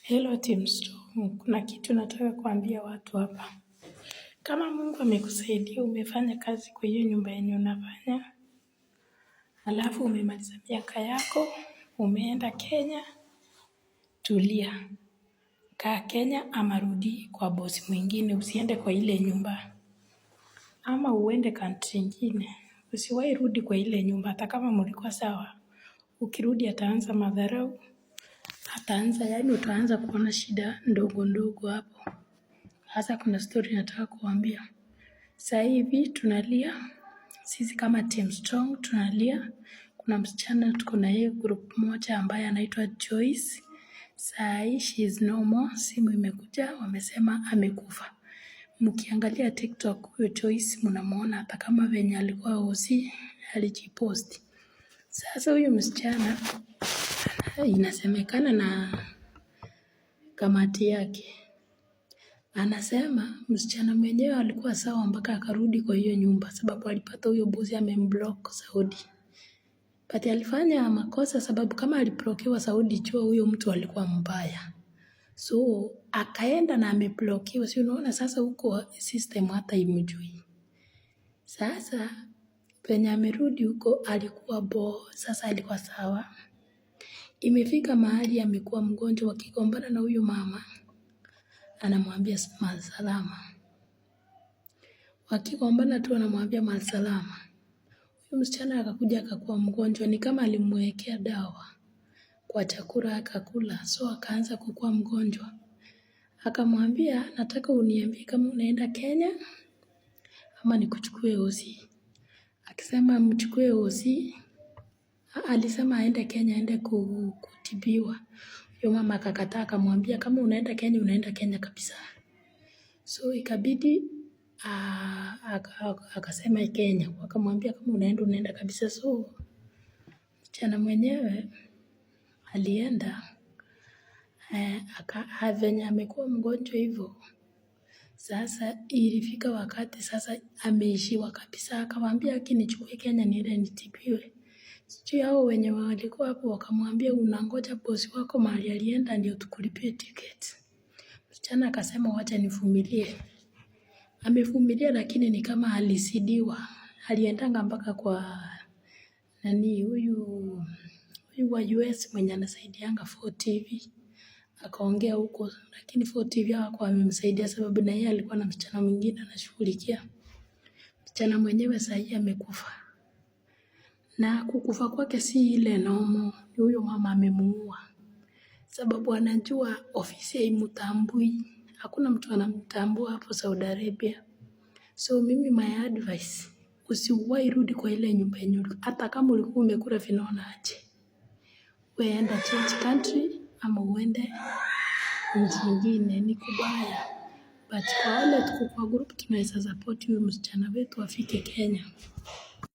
Hello Team Strong, kuna kitu nataka kuambia watu hapa. Kama Mungu amekusaidia umefanya kazi kwa hiyo nyumba yenye unafanya, alafu umemaliza miaka yako, umeenda Kenya, tulia. Kaa Kenya ama rudi kwa bosi mwingine, usiende kwa ile nyumba. Ama uende country ingine, usiwahi rudi kwa ile nyumba hata kama mlikuwa sawa. Ukirudi ataanza madharau, ataanza yaani utaanza kuona shida ndogo ndogo hapo. Sasa kuna story nataka kuambia. Sasa hivi tunalia, sisi kama Team Strong tunalia. Kuna msichana tuko na yeye group moja ambaye anaitwa Joyce. Saa hii she is no more. Simu imekuja wamesema amekufa. Mkiangalia TikTok huyo Joyce mnamuona hata kama venye alikuwa hosi alijipost. Sasa huyu msichana inasemekana na kamati yake anasema msichana mwenyewe alikuwa sawa mpaka akarudi kwa hiyo nyumba sababu alipata huyo bosi amemblock Saudi. But alifanya makosa sababu kama aliblockiwa Saudi, jua huyo mtu alikuwa mbaya. So akaenda na ameblockiwa, si unaona sasa huko system hata imjui. Sasa penye amerudi huko alikuwa bo, sasa alikuwa sawa. Imefika mahali amekuwa mgonjwa, wakigombana na huyu mama anamwambia maasalama. Wakigombana tu anamwambia maasalama. Huyu msichana akakuja akakuwa mgonjwa, ni kama alimwekea dawa kwa chakula akakula, so akaanza kukuwa mgonjwa. Akamwambia, nataka uniambie kama unaenda Kenya ama nikuchukue hosi. Akisema mchukue hosi, alisema aende Kenya aende kutibiwa. Huyo mama akakataa akamwambia kama unaenda Kenya unaenda Kenya kabisa. So ikabidi akasema Kenya. Wakamwambia kama unaenda unaenda kabisa. So msichana mwenyewe alienda venye amekuwa mgonjwa hivyo. Sasa ilifika wakati sasa ameishiwa kabisa, akamwambia aki nichukue Kenya niende nitibiwe. Sijui hao wenye walikuwa hapo wakamwambia unangoja bosi wako mahali alienda ndio tukulipie ticket. Msichana akasema wacha nivumilie. Amevumilia lakini ni kama alizidiwa. Aliendanga mpaka kwa nani huyu huyu wa US mwenye anasaidianga 4TV akaongea huko, lakini 4TV hawakuwa wamemsaidia sababu na yeye alikuwa na msichana mwingine anashughulikia. Msichana mwenyewe saa hii amekufa. Na kukufa kwake si ile normal, ni huyo mama amemuua. Sababu anajua ofisi haimtambui. Hakuna mtu anamtambua hapo Saudi Arabia. So mimi my advice, usiwahi rudi kwa ile nyumba yenye hata kama ulikuwa umekula vinona aje. We enda change country ama uende nchi ingine ni kubaya. But kwa wale tuko kwa group tunaweza support huyu msichana wetu afike Kenya.